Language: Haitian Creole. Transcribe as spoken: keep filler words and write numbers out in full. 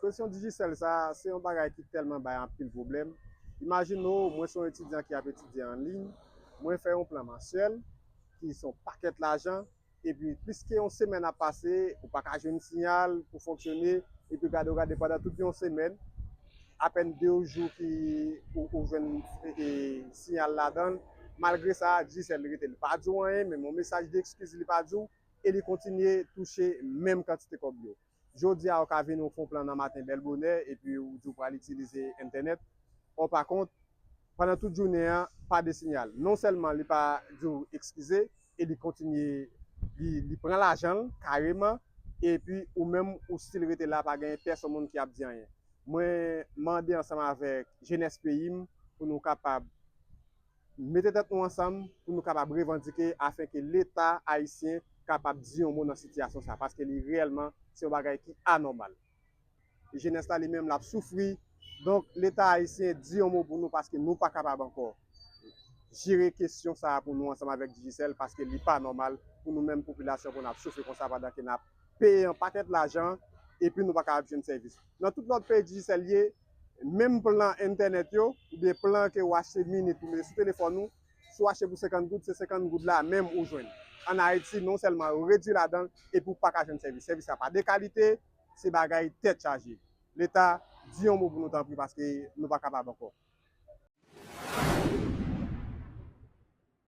Kesyon Digicel sa, se yon bagay ki tèlman bay anpil pwoblèm. Imajine w, mwen se yon etidyan ki ap etidye an liy, mwen fè yon plan mansyèl ki se yon pakèt lajan, epi pliske yon semèn ap pase, ou pa ka jwenn siyal pou fonksyone, epi gade w gade pandan tout yon semèn, apèn de jou ki ou, ou jwenn e, siyal ladan l. Malgre sa, Digicel rete, li pa di w anyen, menm yon mesaj de ekskiz li pa di w, e li kontinye touche menm kantite kòb yo. Jodi a, ou ka vini, ou fè yon plan nan maten bèl bonè, epi ou di w pral itilize entènèt. Ò, pa kont, pandan tout jounen an, pa de siyal. Non sèlman li pa di w ekskize, e li kontinye, li, li pran lajan l kareman, epi ou menm, ou still rete la, pa gen pèsonn moun ki ap di anyen. Mwen mande ansanm avèk jenès peyi m pou nou kapab mete tèt nou ansanm, pou nou kapab revandike, afenke Leta ayisyen kapab di yon mo nan sitiyasyon sa, paske li reyèlman se yon bagay ki anòmal. Jenès la li menm l ap soufri. Donk, Leta ayisyen, di yon mo pou nou, paske nou pa kapab ankò jere kesyon sa a pou nou ansanm avèk Digicel, paske li pa nòmal pou nou menm popilasyon pou n ap soufri konsa pandan ke n ap peye yon pakèt lajan epi nou pa kapab jwenn sèvis. Nan tout lòt peyi Digicel ye, menm plan entènèt yo, oubyen plan ke w achte minit ou mete sou telefòn ou, si w achte pou senkant goud, se senkant goud la menm ou jwenn. Ann Ayiti, non sèlman yo redui ladan l, epi w pa ka jwenn sèvis. Sèvis la pa de kalite, se bagay tèt chaje. Leta, di yon mo pou nou tanpri, paske nou pa kapab ankò.